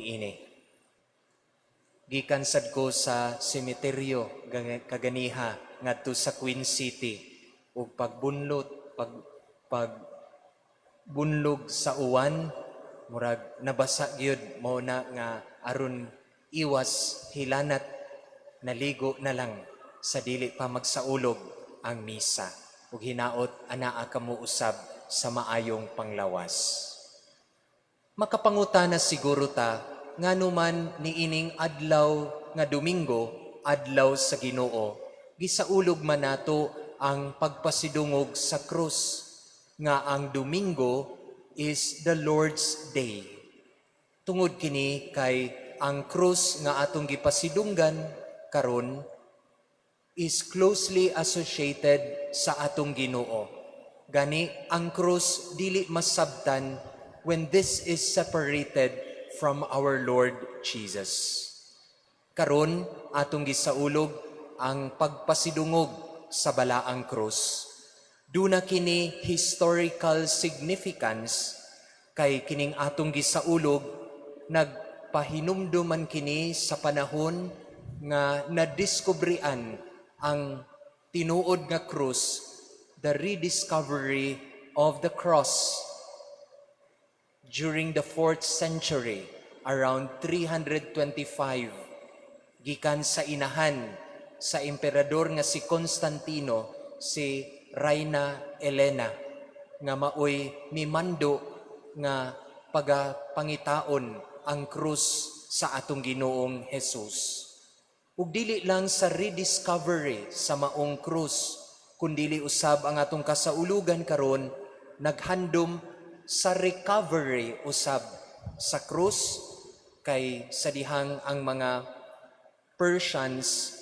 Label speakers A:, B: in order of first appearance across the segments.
A: Ini. Gikan sad ko sa semeteryo kaganiha ngadto sa Queen City ug pagbunlot pag pag bunlog sa uwan, murag nabasa gyud. Mao na nga aron iwas hilanat, naligo na lang sa dili pa magsaulog ang misa ug hinaot anaa kamo usab sa maayong panglawas. Makapangutana siguro ta ngano man niining adlaw nga Domingo, adlaw sa Ginoo, gisaulog man nato ang pagpasidungog sa krus, nga ang Domingo is the Lord's Day. Tungod kini kay ang krus nga atong gipasidunggan karon is closely associated sa atong Ginoo. Gani ang krus dili masabtan when this is separated from our Lord Jesus. Karon atong gisaulog ang pagpasidungog sa balaang krus. Duna kini historical significance kay kining atong gisaulog, nagpahinumduman kini sa panahon nga nadiskubrian ang tinuod nga krus, the rediscovery of the cross during the 4th century, around 325, gikan sa inahan sa emperador nga si Constantino, si Reyna Elena, nga maoy mimando nga pagapangitaon ang krus sa atong Ginoong Jesus. Ug dili lang sa rediscovery sa maong krus, kundili usab ang atong kasaulugan karon naghandom sa recovery usab sa krus, kay sa dihang ang mga Persians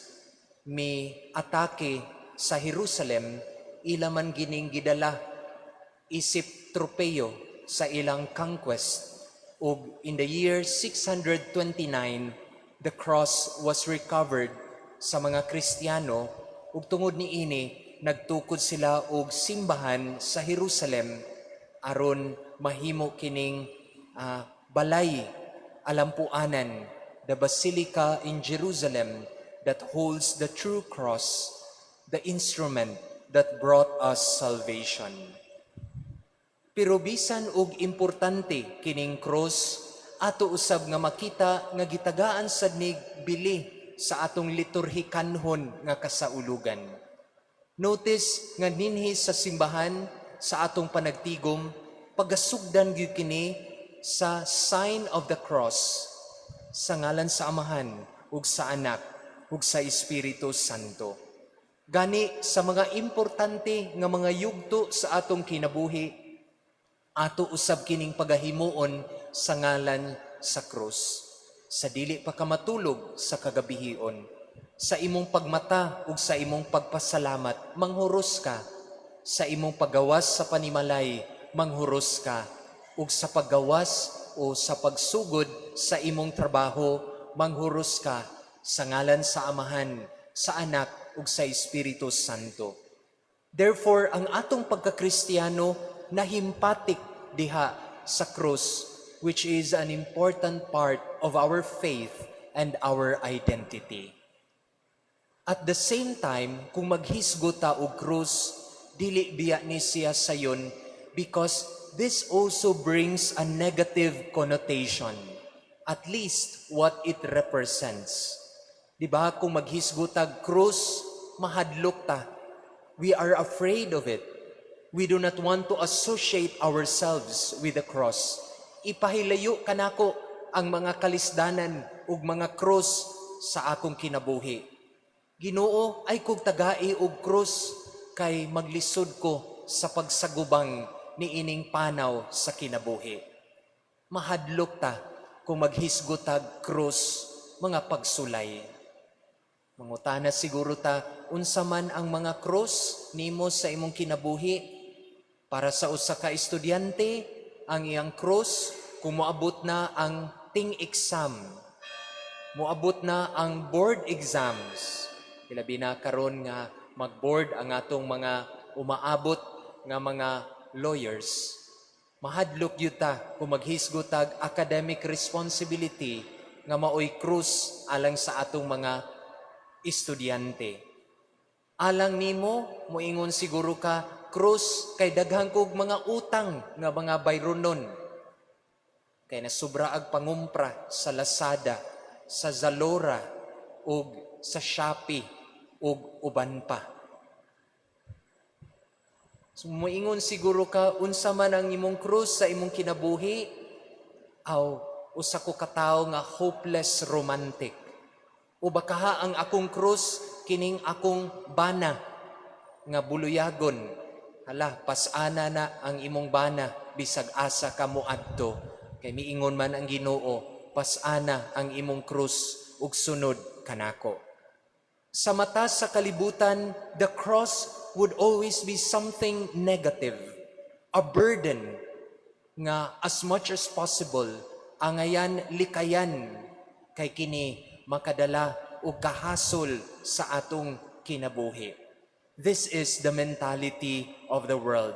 A: mi atake sa Jerusalem, ila man gining gidala isip tropeyo sa ilang conquest, ug in the year 629 the cross was recovered sa mga Kristiyano, ug tungod niini nagtukod sila og simbahan sa Jerusalem aron mahimo kining balay alampuanan, the basilica in Jerusalem that holds the true cross, the instrument that brought us salvation. Pero bisan og importante kining cross, ato usab nga makita nga gitagaan sad nig bili sa atong liturhikanhon nga kasaulugan. Notice nga dinhi sa simbahan, sa atong panagtigom, pagasugdan gyud kini sa sign of the cross, sa ngalan sa Amahan ug sa Anak ug sa Espiritu Santo. Gani sa mga importante nga mga yugto sa atong kinabuhi, ato usab kining pagahimuon sa ngalan sa krus. Sa dili pa ka matulog sa kagabihon, sa imong pagmata ug sa imong pagpasalamat, manghuros ka. Sa imong paggawas sa panimalay, manghuros ka. Ug sa paggawas o sa pagsugod sa imong trabaho, manghuros ka sa ngalan sa Amahan, sa Anak ug sa Espiritu Santo. Therefore, ang atong pagkakristiyano nahimpatik diha sa krus, which is an important part of our faith and our identity. At the same time, kung maghisgot ta og krus, dili biya ni siya sayon because this also brings a negative connotation, at least what it represents. Di ba kung maghisgot tag krus, mahadlok ta. We are afraid of it. We do not want to associate ourselves with the cross. Ipahilayo kanako ang mga kalisdanan ug mga krus sa akong kinabuhi. Ginoo, ayaw kog tagai og krus kay maglisod ko sa pagsagubang niining panaw sa kinabuhi. Mahadlok ta kung maghisgot tag krus, mga pagsulay. Mangutana siguro ta unsa man ang mga krus nimo sa imong kinabuhi. Para sa usa ka estudyante, ang iyang krus kung moabot na ang ting exam, moabot na ang board exams. Ilabi na karon nga mag-board ang atong mga umaabot nga mga lawyers. Mahadlok gyud ta kung maghisgot tag academic responsibility nga maoy krus alang sa atong mga estudyante. Alang nimo, moingon siguro ka, krus kay daghan kog mga utang nga mga bayronon. Kay nasubra ag pangumpra sa Lazada, sa Zalora, ug sa Shopee, ug uban pa. So, moingon siguro ka, unsa man ang imong krus sa imong kinabuhi, aw, usa ko katawo nga hopeless romantic. O baka ang akong krus, kining akong bana nga buluyagon. Hala, pasana na ang imong bana, bisag asa ka moadto. Kay miingon man ang Ginoo, pasana ang imong krus ug sunod kanako. Sa mata sa kalibutan, the cross would always be something negative, a burden nga as much as possible angayan likayan kay kini makadala og kahasol sa atong kinabuhi. This is the mentality of the world.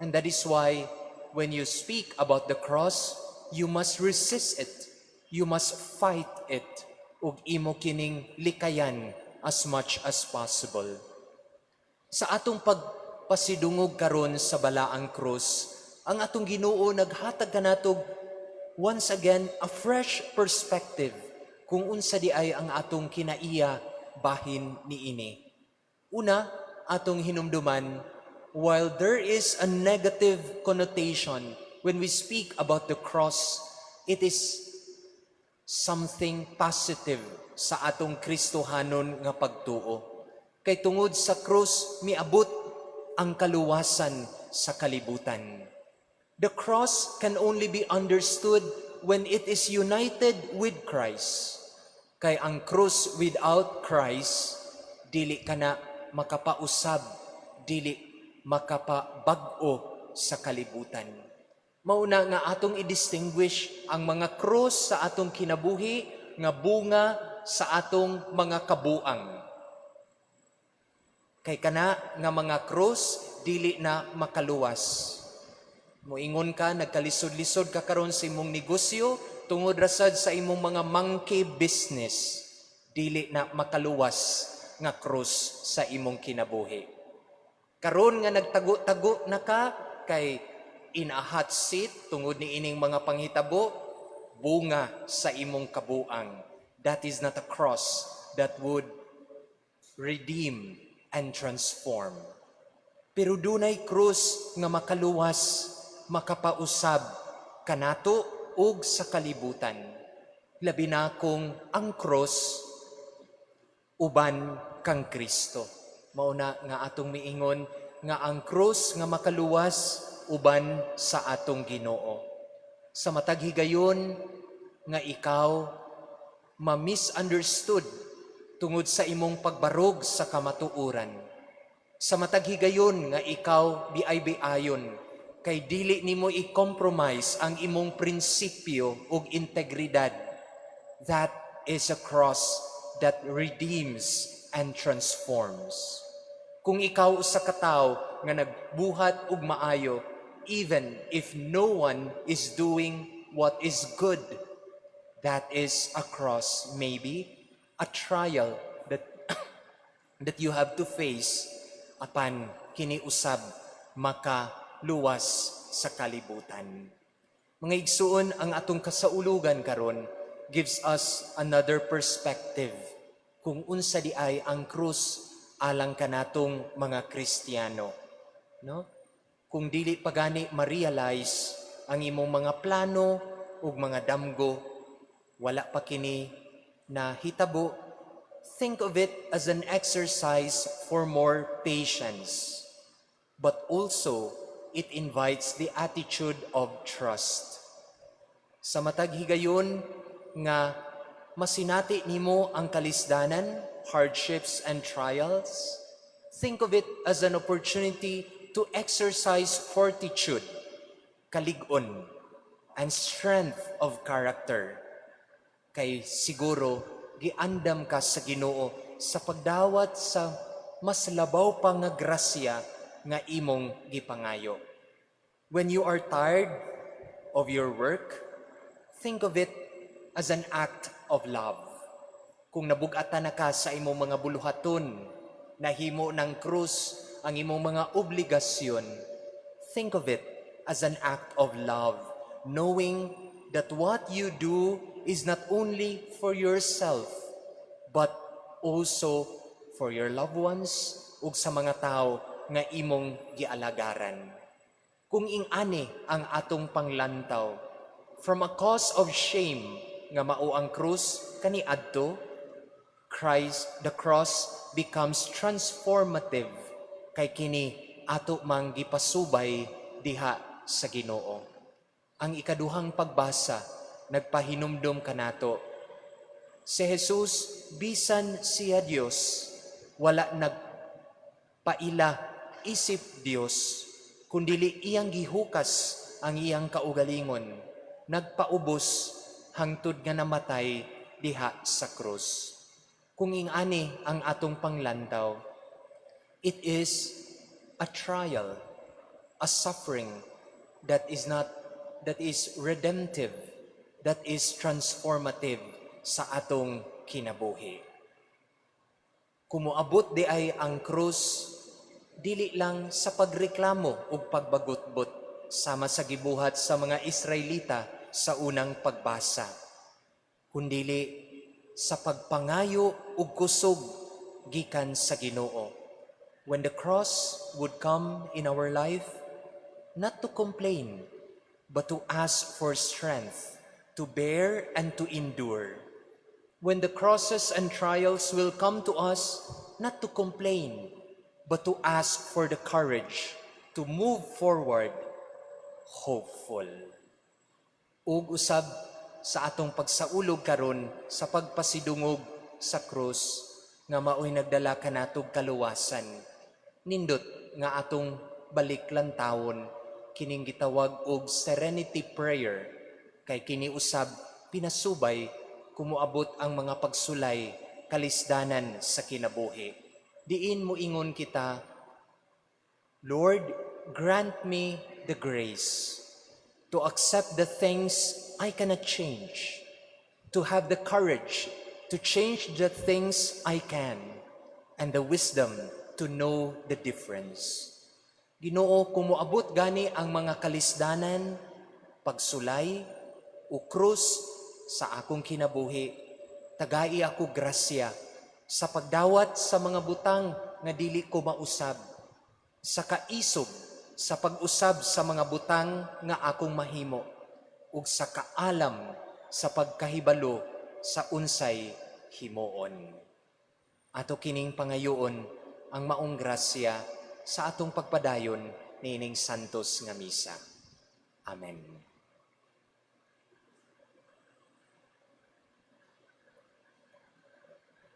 A: And that is why when you speak about the cross, you must resist it. You must fight it ug imo kining likayan as much as possible. Sa atong pagpasidungog karon sa balaang krus, ang atong Ginoo naghatag kanatog once again a fresh perspective kung unsa diay ang atong kinaiya bahin niini. Una, atong hinumduman, while there is a negative connotation when we speak about the cross, it is something positive sa atong Kristohanon nga pagtuo. Kay tungod sa krus miabot ang kaluwasan sa kalibutan. The cross can only be understood when it is united with Christ. Kay ang krus without Christ, dili ka na makapausab, dili makapabag-o sa kalibutan. Mauna nga atong i-distinguish ang mga krus sa atong kinabuhi nga bunga sa atong mga kabuang. Kay kana nga mga krus dili na makaluwas. Moingon ka, nagkalisod-lisod ka karon sa imong negosyo tungod ra sad sa imong mga monkey business. Dili na makaluwas nga krus sa imong kinabuhi. Karon nga nagtago-tago na ka kay in a hot seat tungod ni ining mga panghitabo, bunga sa imong kabuang. That is not a cross that would redeem and transform. Pero dunay krus nga makaluwas, makapausab kanato ug sa kalibutan. Labi na kung ang krus uban kang Kristo. Mauna nga atong miingon nga ang krus nga makaluwas uban sa atong Ginoo. Sa matag higayon nga ikaw ma-misunderstood tungod sa imong pagbarog sa kamatuoran. Sa matag higayon nga ikaw biay-biayon kay dili nimo i-compromise ang imong prinsipyo ug integridad. That is a cross that redeems and transforms. Kung ikaw usa ka tawo nga nagbuhat og maayo, even if no one is doing what is good, that is a cross, maybe a trial that you have to face apan kini usab makaluwas sa kalibutan. Mga igsuon, ang atong kasaulugan karon gives us another perspective kung unsa diay ang krus alang kanatong mga Kristiyano. No? Kung dili pa gani ma-realize ang imong mga plano ug mga damgo, wala pa kini na hitabo, think of it as an exercise for more patience. But also, it invites the attitude of trust. Sa matag higayon nga masinati nimo ang kalisdanan, hardships and trials, think of it as an opportunity to exercise fortitude, kalig-on, and strength of character. Kay siguro giandam ka sa Ginoo sa pagdawat sa mas labaw pa nga grasya nga imong gipangayo. When you are tired of your work, think of it as an act of love. Kung nabugatan na ka sa imong mga buluhaton, nahimo ng krus ang imong mga obligasyon, think of it as an act of love, knowing that what you do is not only for yourself, but also for your loved ones ug sa mga tao nga imong gialagaran. Kung ingani ang atong panglantaw, from a cause of shame nga mao ang krus kaniadto, Christ, the cross becomes transformative kay kini ato mang gipasubay diha sa Ginoo. Ang ikaduhang pagbasa nagpahinumdom kanato. Si Jesus, bisan siya Dios, wala nagpaila isip Dios, kundili iyang gihukas ang iyang kaugalingon, nagpaubos hangtod nga namatay diha sa krus. Kung ingani ang atong panglantaw, it is a trial, a suffering that is not that is redemptive, that is transformative sa atong kinabuhi. Kung moabot diay ang krus, dili lang sa pagreklamo ug pagbagutbot sama sa gibuhat sa mga Israelita sa unang pagbasa, kundili sa pagpangayo ug kusog gikan sa Ginoo. When the cross would come in our life, not to complain, but to ask for strength to bear and to endure. When the crosses and trials will come to us, not to complain, but to ask for the courage to move forward hopeful. Ug usab sa atong pagsaulog karon sa pagpasidungog sa krus nga maoy nagdala kanatog kaluwasan. Nindot nga atong balik lantawon kining gitawag og serenity prayer kay kini usab pinasubay kung moabot ang mga pagsulay, kalisdanan sa kinabuhi. Diin mo ingon kita, "Lord, grant me the grace to accept the things I cannot change, to have the courage to change the things I can, and the wisdom to know the difference." Ginoo, kung moabot gani ang mga kalisdanan, pagsulay, o krus sa akong kinabuhi, tagai ako grasya sa pagdawat sa mga butang nga dili ko mausab, sa kaisog sa pag-usab sa mga butang nga akong mahimo, ug sa kaalam sa pagkahibalo sa unsay himuon. Ato kining pangayoon ang maong grasya sa atong pagpadayon niining santos nga misa. Amen.